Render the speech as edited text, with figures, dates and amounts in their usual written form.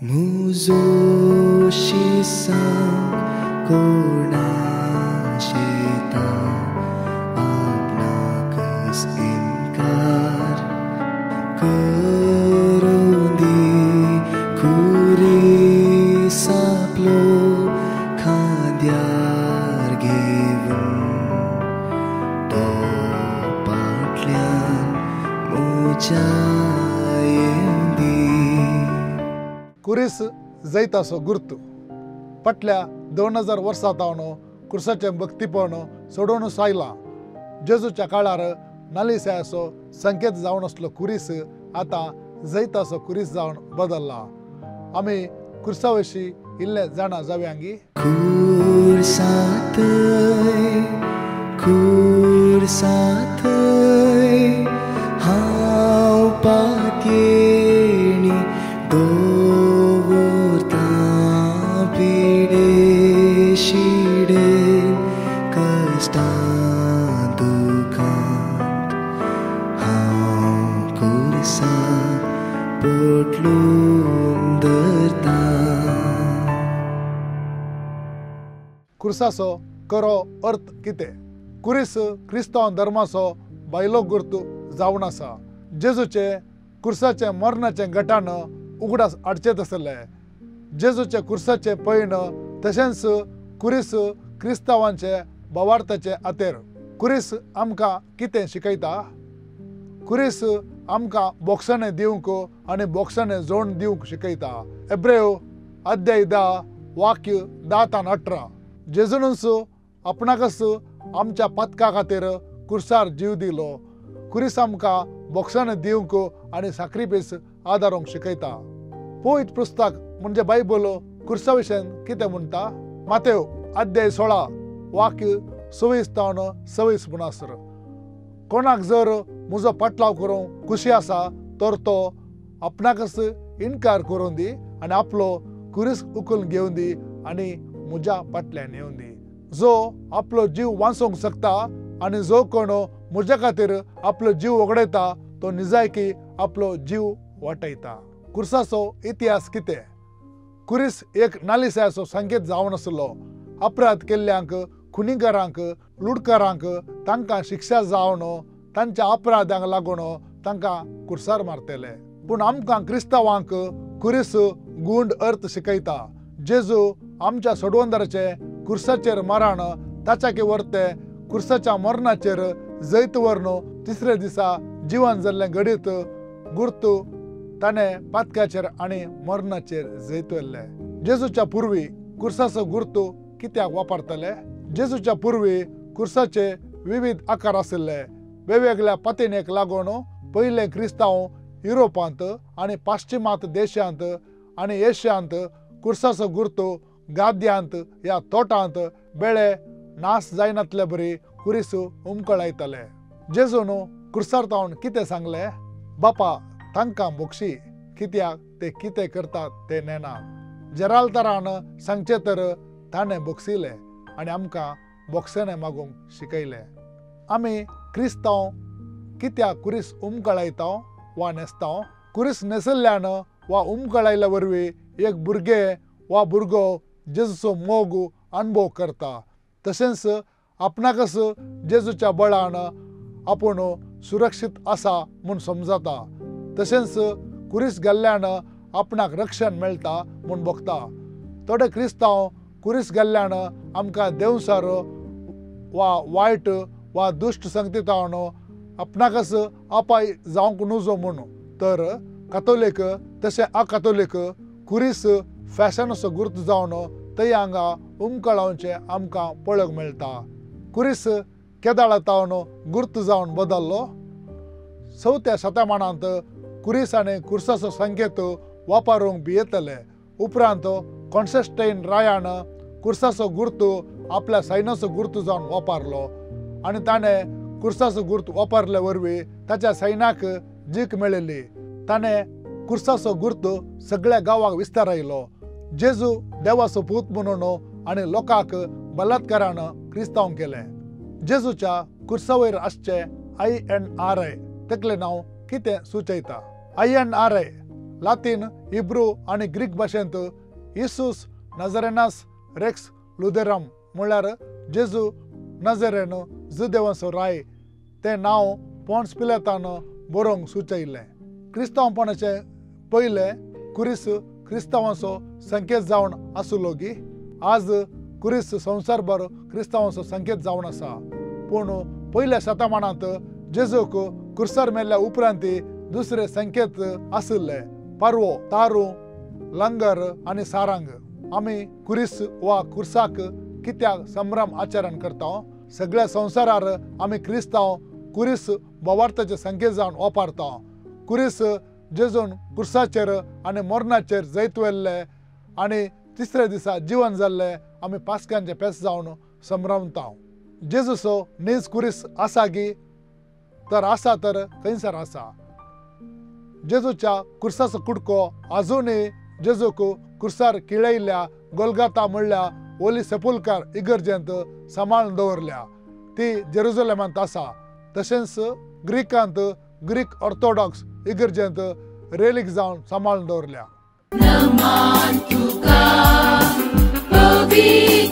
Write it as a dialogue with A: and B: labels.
A: मुजो शिसांक कोणा शेता आपणाकच इनकार करूं दी खुरीस आपलो खांद्यार घेवन तो पाटल्यान म्हज्या येवंदी.
B: कुरीस जैताचो गुर्त फाटल्या 2000 वर्सां तावन कुर्साचें भक्तीपण सोडोवनूच आयलां. जेजूच्या काळार नालिसायाचो संकेत जावन आसलो कुरीस आतां जैताचो कुरीस जावन बदल्ला. आमी कुर्सा विशीं इल्लें जाणा जावया गी.
A: कुर्सांतय हांव पातयेणी दवरतां पिडे शिडेन कश्टां दुखांत हांव कुर्साक पोटलून धरतां.
B: कुर्साचो खरो अर्थ कितें? कुरीस क्रिस्तांव धर्माचो भायलो गुर्त जावन आसा. जेजूचे कुर्साचें मरणाचें गटान उगडास हाडचेत आसले. जेजूचे कुर्साचें पयण तशेंच कुरीस क्रिस्तांवांचे भावार्थाचे आतेर. कुरीस आमकां कितें शिकयता? कुरीस आमकां बोक्साणें दिवंक आनी बोक्साणें जोड दिवंक शिकयता. एब्रेव अध्याय 10 वाक्य 10 आनी 18. जेजूनच आपणाकच आमच्या पातका खातीर कुर्सार जीव दिलो. कुरीस आमकां बोक्साणें दिवंक आनी साक्रिफीस आदारूंक शिकयता. पवित्र पुस्तक म्हणजे बायबल कुर्सा विशयान कितें म्हणटा? मातेव अध्याय 16 वाक्य 26 तावन 26 म्हणसर, कोणाक जर म्हजो पाटलाव करूंक खुशी आसा तर तो आपणाकच इनकार करूं दी आनी आपलो कुरीस उखलून घेवन दी आनी म्हज्या फाटल्यान येवन दी. जो आपलो जीव वांचोवंक शकता आनी जो कोण म्हज्या खातीर आपलो जीव वगडायता तो निजायकी आपलो जीव वाटयता. कुर्साचो इतिहास कितें? कुरीस एक नालिसायाचो संकेत जावन आसलो. अपराध केल्ल्यांक, खुनीकारांक, लुटकारांक तांकां शिक्षा जावन तांच्या अपराधांक लागून तांकां कुर्सार मारतले. पूण आमकां क्रिस्तांवांक कुरीस गूंड अर्थ शिकयता. जेजू आमच्या सोडवंदाराचे कुर्साचेर मरण ताच्या वर्ते कुर्साच्या मरणाचेर जैत व्हरून तिसऱ्या दिसा जिवन जाल्लें घडीत गुर्त ताणें पातकाचेर आनी मरणाचेर जैत व्हेल्लें. जेजूच्या पुर्वी कुर्साचो गुर्त कित्याक वापरतले? जेजूच्या पुर्वी कुर्साचे विविध आकार आशिल्ले. वेगवेगळ्या पातयेक लागून पयले क्रिस्तांव युरोपांत आनी पाश्चिमात देशांत आनी एशियांत कुर्साचो गुर्त गाद्यांत या तोटांत बेळे नाश जायनातले बरी कुरीस उमकळायतले. जेजून कुर्सार तावन कितें सांगलें? बापा तांकां बोक्षी, कित्याक ते कितें करतात ते नेना. जेराल्तारान सांगचें तर ताणें बोक्षिलें आनी आमकां बोक्षेणें मागूंक शिकयलें. आमी क्रिस्तांव कित्याक कुरीस उमकळायता वा न्हेसता? कुरीस न्हेसल्ल्यान वा उमकळायल्या वरवीं एक भुरगें वा भुरगो जेजूचो मोग अणभव करता. तशेंच आपणाकच जेजूच्या बळान आपूण सुरक्षीत आसा म्हूण समजता. तशेंच कुरीस घाल्ल्यान आपणाक रक्षण मेळटा म्हूण भोगता. थोडे क्रिस्तांव कुरीस घाल्ल्यान आमकां देंवसार वा वायट वा दुश्ट संगतीतावन आपणाकच अपाय जावंक नुजो म्हूण. तर कातोलीक तशें अकातोलीक कुरीस फॅशनाचो गुर्त जावन थंय हांगा उमकळावचें आमकां पळोवंक मेळटा. कुरीस केदाळा तावन गुर्त जावन बदल्लो. 4थ्या शतमानांत कुरीस आनी कुर्साचो संकेत वापरूंक भियेतले. उपरांत कॉन्स्टंटाइन रायान कुर्साचो गुर्त आपल्या सैन्याचो गुर्त जावन वापरलो आनी ताणें कुर्साचो गुर्त वापरले वरवीं ताच्या सैन्याक जीक मेळिल्ली. ताणें कुर्साचो गुर्त सगळ्या गांवाक विस्तारायलो. जेजू देवाचो पूत म्हणून आनी लोकांक बलात्कारान क्रिस्तांव केलें. जेजूच्या कुर्सावयर आसचें INRI तकलें नांव कितें सुचयता? INRI लातीन, हिब्रू आनी ग्रीक भाशेंत इसूस नजरेनास रेक्स लुदेराम म्हणल्यार जेजू नजरेन जुदेवांचो राय तें नांव पोन्स पिलेतान बरोवंक सुचयलें. क्रिस्तांवपणाचें पयलें कुरीस क्रिस्तांवांचो संकेत जावन आसलो गी आज कुरीस संवसारभर क्रिस्तांवांचो संकेत जावन आसा. पूण पयल्या शतमानांत जेजूक कुर्सार मेल्ल्या उपरांत दुसरे संकेत आशिल्ले पारवो, तारू, लंगर आनी सारंग. आमी कुरीस वा कुर्साक कित्याक संभ्रम आचरण करता? सगळ्या संवसारार आमी क्रिस्तांव कुरीस बोवार्थाचे संकेत जावन वापरता. कुरीस जेजून कुर्साचेर आनी मरणाचेर जैत व्हेल्ले आनी तिसऱ्या दिसा जिवन जाल्ले आमी पास्कांचे पेस जावन संभ्रमता. जेजूचो नीज कुरीस आसा गी? तर आसा तर खंयसर आसा? जेजूच्या कुर्साचो कुडको आजुनूय जेजूक कुर्सार किळयल्ल्या गोलगाता म्हणल्या ओली सेपुलकार इगर्जेंत सांबाळून दवरल्या. ती जेरुजलेमांत आसा. तशेंच ग्रीकांत ग्रीक ऑर्थोडॉक्स इगर्जेंत रेलीक जावन सांबाळून दवरल्या.
C: नमान तुका पवित्र